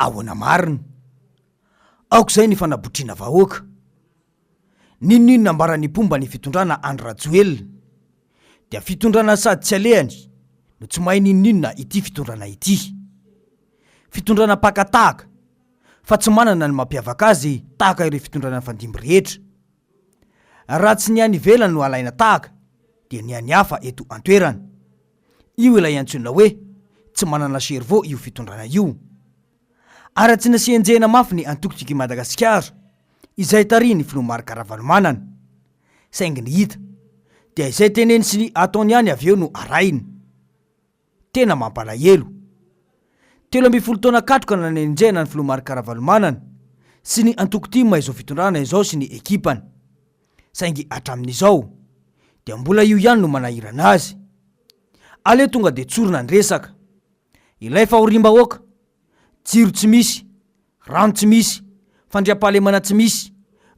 Ahoana marina? Aok'izay ny fanabotriana vahoaka. N'inon'inona ambaran'ny mpomba ny fitondrana Andry Rajoelina, dia fitondrana sady tsy alehany no tsy mahay n'inon'inona ity fitondrana ity. Fitondrana mpaka tahaka, fa tsy manana ny mampiavaka azy tahaka ireo fitondrana nifandimby rehetra. Raha tsy ny any ivelany no alaina tahaka, dia ny any hafa eto an-toerana. Io ilay antsoina hoe tsy manana cerveau io fitondrana io. Ary tsy nasian-jehina mafy ny antoko Tiako i Madagasikara izay tarihin'ny filoha Marc Ravalomanana. Saingy ny hita dia izay teneny sy ny ataony ihany avy eo no arahina. Tena mampalahelo. 13 taona katroka nanenjehana ny filoha Marc Ravalomanana sy ny antoko tim izao fitondrana izao sy ny ekipany. Saingy hatramin'izao dia mbola io ihany no manahirana azy. Aleo tonga dia tsorina ny resaka. Ilay fahoriam-bahoaka, jiro tsy misy, rano tsy misy, fandriampahalemana tsy misy,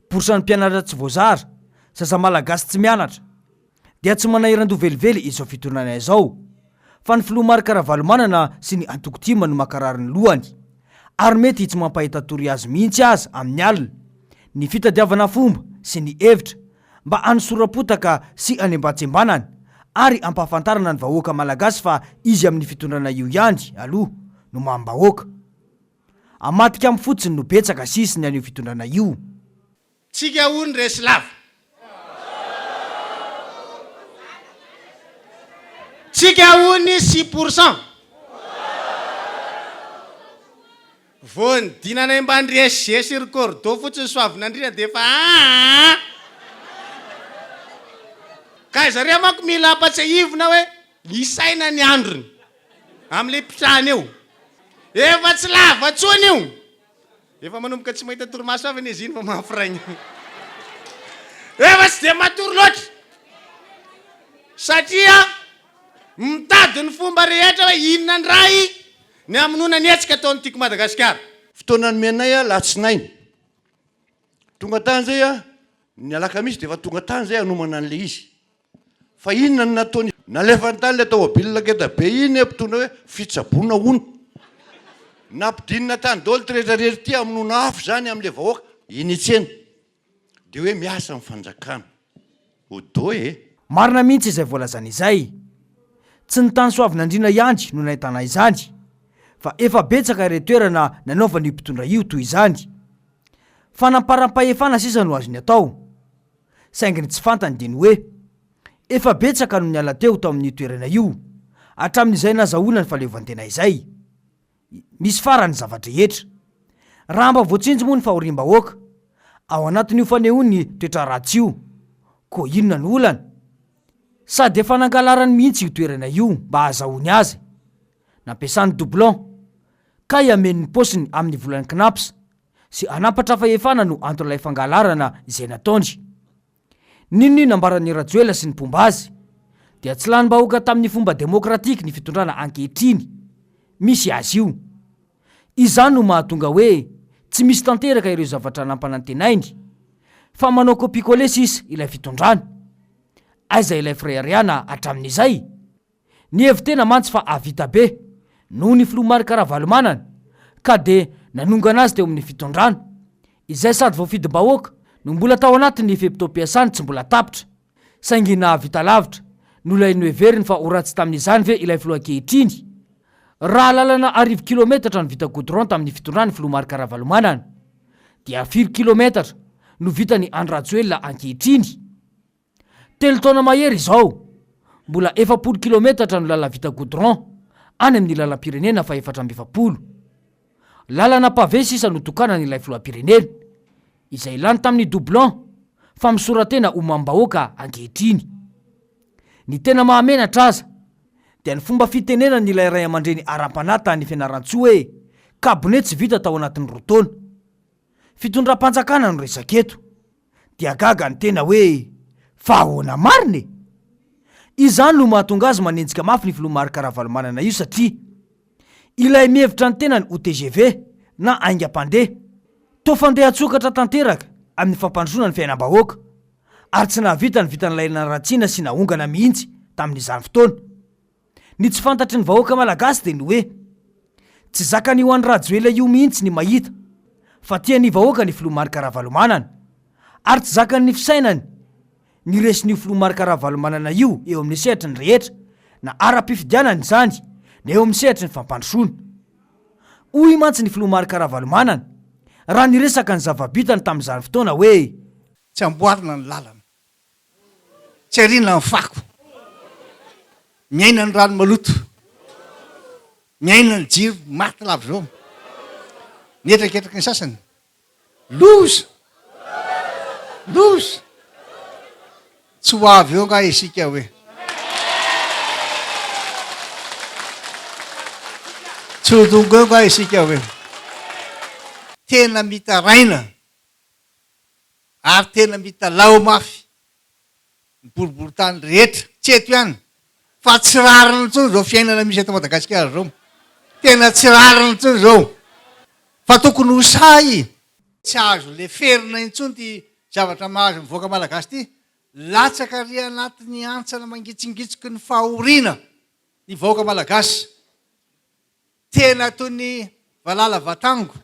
bourse-n'ny mpianatra tsy voazara, zaza malagasy tsy mianatra, dia tsy manahiran-doha velively izao fitondrana izao, fa ny filoha Marc Ravalomanana sy ny antoko tim no mankarary ny lohany, ary mety tsy mampahita tory azy mihitsy aza amin'ny alina, ny fitadiavana fomba sy ny hevitra mba hanosoram-potaka sy hanembatsembanana ary hampahafantarana ny vahoaka malagasy fa izy amin'ny fitondrana io ihany aloha no mamim-bahoaka. Amadika aminy fotsiny no betsaka sisy ny an'io fitondrana io. Tsika hono resy lava. Tsika hono 6%. Vao nidinanay mbany ry SG sy ry Cordo fotsiny Soavinandriana dia efa aa! Ka zareo manko mila ampatsiahivina hoe isaina ny androny amin'ilay mpitrany eo. Efa tsy lava tsony io! Efa manomboka tsy mahita torimaso avy anie izy iny fa mahafiraigna. Efa tsy dia matory loatra satria mitady ny fomba rehetra hoe inona indray Ny hamonoana ny hetsika ataon'ny Tiako Madagasikara. Fotoana nomenay aho latsinainy. Tonga tany zay aho, ny alakamisy dia efa tonga tany zay hanomana an'ilay izy. Fa inona no nataony? Nalefany tany ilay taomobilina ngeda be iny mpitondra hoe fitsaboana hono. Nampidinina tany daholo ity rehetra rehetra ity hamonoana afo izany amin'ilay vahoaka eny an-tsena. Dia hoe miasa ny fanjakana. Odo e! Marina mihitsy izay voalazany izay. Tsy ny tany Soavinandriana ihany no nahitana izany, fa efa betsaka ireo toerana nanaovan'io mpitondra io toy izany. Fanamparam-pahefana sisa no azony atao. Saingy ny tsy fantany dia ny hoe, efa betsaka no niala teo tao amin'io toerana io, hatramin'izay nazahoana ny fahaleovantena izay. Misy farany ny zava-drehetra. Raha mba voatsinjo moa ny fahoriam-bahoaka, ao anatin'io fanehoany toetra ratsy io, koa inona no olana? Sady efa nangalarany mihitsy io toerana io mba hahazahoany azy. Nampiasany doublon, kay hameno ny paosiny amin'ny volan'ny Cnaps sy hanampatra fahefana no anton'ilay fangalarana izay nataony. N'inon'inona nambaran'i Rajoelina sy ny mpomba azy, dia tsy lanim-bahoaka tamin'ny fomba demokratika ny fitondrana ankehitriny misy azy io. Izany no mahatonga hoe tsy misy tanteraka ireo zavatra nampanantenainy, fa manao copie-coller sisa ilay fitondrana. Aiza ilay fireharehana hatramin'izay? Nihevi-tena mantsy fa hahavita be noho ny filoha Marc Ravalomanana ka dia nanongana azy teo amin'ny fitondrana, izay sady voafidim-bahoaka no mbola tao anatin'ny fe-potoam-piasany tsy mbola tapitra, saingy nahavita lavitra noho ilay noheveriny fa ho ratsy tamin'izany ve ilay filoha ankehitriny? Raha lalana arivo kilometatra no vita goudron tamin'ny fitondran'ny filoha Marc Ravalomanana dia firy kilometatra no vitan'i Andry Rajoelina ankehitriny? Telo taona mahery izao, mbola 40 kilometatra no lalana vita goudron any amin'ny lalam-pirenena faha-44. Lalana pavé sisa no tokanan'ilay filoham-pirenena, izay lany tamin'ny doublon fa misora-tena ho mamim-bahoaka ankehitriny. Ny tena mahamenatra aza dia ny fomba fitenenan'ilay ray aman-dreny ara-panahy tany Fianarantsoa hoe kabone tsy vita tao anatin'ny roa taona. Fitondram-panjakana no resaka eto. Dia gaga ny tena hoe fa ahoana marina e? Izany no mahatonga azy manenjika mafy ny filoha Marc Ravalomanana io satria ilay mihevitra ny tenany ho tgv na haingam-pandeha toa fandeha an-tsokatra tanteraka amin'ny fampandrosoana ny fiainam-bahoaka ary tsy nahavita ny vitan'ilay naratsiana sy naongana mihitsy tamin'izany fotoana. Ny tsy fantatry ny vahoaka malagasy dia ny hoe, Tsy zakan'io Andry Rajoelina io mihitsy ny mahita fa tia ny vahoaka ny filoha Marc Ravalomanana ary tsy zakan'ny fisainany ny resin'io filoha Marc Ravalomanana io eo amin'ny sehatry ny rehetra na ara-pifidianana izany na eo amin'ny sehatry ny fampandrosoana. Hoy mantsy ny filoha Marc Ravalomanana raha niresaka ny zava-bitany tamin'izany fotoana hoe. Tsy amboarina ny lalana. Tsy ariana ny fako. Miaina ny rano maloto. Miaina ny jiro maty lava izao. Mihetraketraky ny sasany. Loza! Loza! Tsy ho avy eo angaha isika hoe. Tsy ho tonga eo angaha isika hoe. Tena mitaraina ary tena mitalaho mafy ny boriborintany rehetra, tsy eto ihany, fa tsy rariny intsony izao fiainana misy eto Madagasikara izao. Tena tsy rariny intsony izao, fa tokony ho sahy. Tsy azo leferina intsony ity zavatra mahazo ny vahoaka malagasy ity, latsaka ary anatin'ny hantsana mangitsingitsoky ny fahoriana ny vahoaka malagasy. Tena toy ny valala vatango.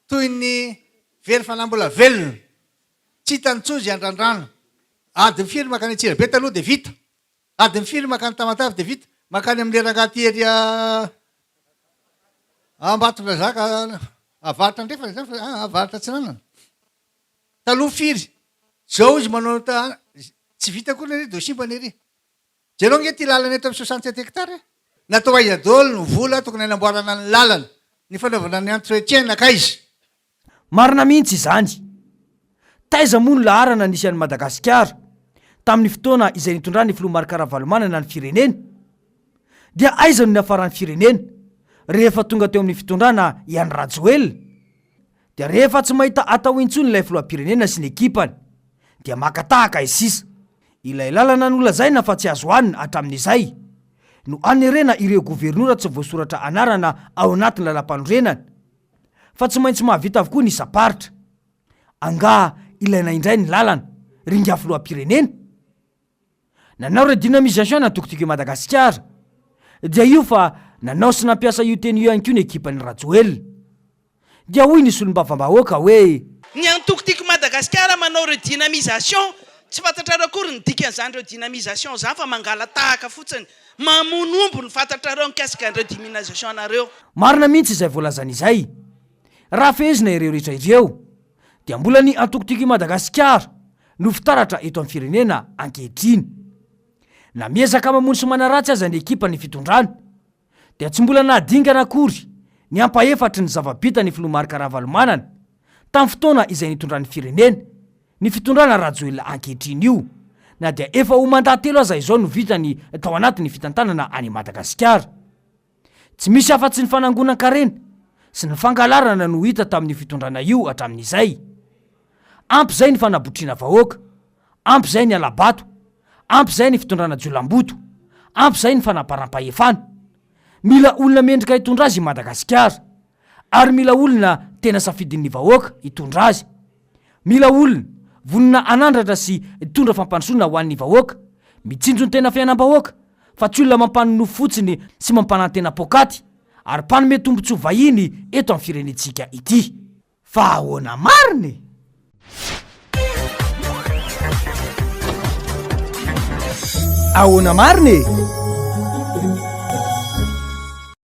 Toy ny very fanahy mbola velona, tsy hita intsony izay andrandrana. Adiny firy mankany Antsirabe taloha dia vita, adiny firy mankany Tamatave dia vita, mankany amin'ilay rangahy aty ery Ambatondrazaka avaratra andrefana izany fa avaratra atsinanana. Taloha firy? Zao izy manao tsy vita akory ny ery dia ho simba ny ery. Jereo ange ity lalana eto amin'ny 67 hectares e! Natao aiza daholo ny vola tokony hanamboarana ny lalana, ny fanaovana ny entretien nankaiza? Marina mihitsy izany. Taiza moa no laharana nisy an'i Madagasikara tamin'ny fotoana izay nitondran'ny filoha Marc Ravalomanana ny firenena? Dia aiza no niafaran'ny firenena rehefa tonga teo amin'ny fitondrana i Andry Rajoelina? Dia rehefa tsy mahita atao intsony ilay filoham-pirenena sy ny ekipany dia maka tahaka i sisa. Ilay lalana nolazaina fa tsy azo hanina hatramin'izay no hanerena ireo governora tsy voasoratra anarana ao anatin'ny lalampanorenana fa tsy maintsy mahavita avokoa ny isam-paritra. Angaha ilaina indray ny lalana ry ingahy filoham-pirenena? Nanao redynamisation ny antoko Tiako i Madagasikara dia io fa nanao sy nampiasa io teny io ihany koa ny ekipan'i Rajoelina. Dia hoy ny solombavambahoaka hoe. Ny antoko Tiako i Madagasikara manao redynamisation, tsy fantatrareo akory ny dikan'izany redynamisation izany fa mangala-tahaka fotsiny, mamono omby no fantatrareo mikasika ny redynamisation anareo. Marina mihitsy izay voalazany izay. Raha fehezina ireo rehetra ireo dia mbola ny antoko Tiako i Madagasikara no fitaratra eto amin'ny firenena ankehitriny. Na miezaka mamono sy manaratsy aza ny ekipan'ny fitondrana dia tsy mbola nahadingana akory ny ampahefatry ny zava-bitan'ny filoha Marc Ravalomanana tamin'ny fotoana izay nitondrany firenena ny fitondrana Rajoelina ankehitriny io na dia efa ho mandat telo aza izao no vitany tao anatin'ny fitantanana an'i Madagasikara. Tsy misy afa-tsy ny fanangonan-karena sy ny fangalarana no hita tamin'io fitondrana io hatramin'izay. Ampy izay ny fanabotriana vahoaka, ampy izay ny hala-bato, ampy izay ny fitondrana jiolahimboto, ampy izay ny fanaparam-pahefana. Mila olona mendrika hitondra azy i Madagasikara, ary mila olona tena safidin'ny vahoaka hitondra azy. Mila olona vonona hanandratra sy hitondra fampandrosoana ho an'ny vahoaka, mitsinjo ny tena fiainam-bahoaka, fa tsy olona mampanonofy fotsiny sy mampanantena poakaty ary mpanome tombontsoa vahiny eto amin'ny firenentsika ity. Fa ahoana marina e? Ahoana marina e?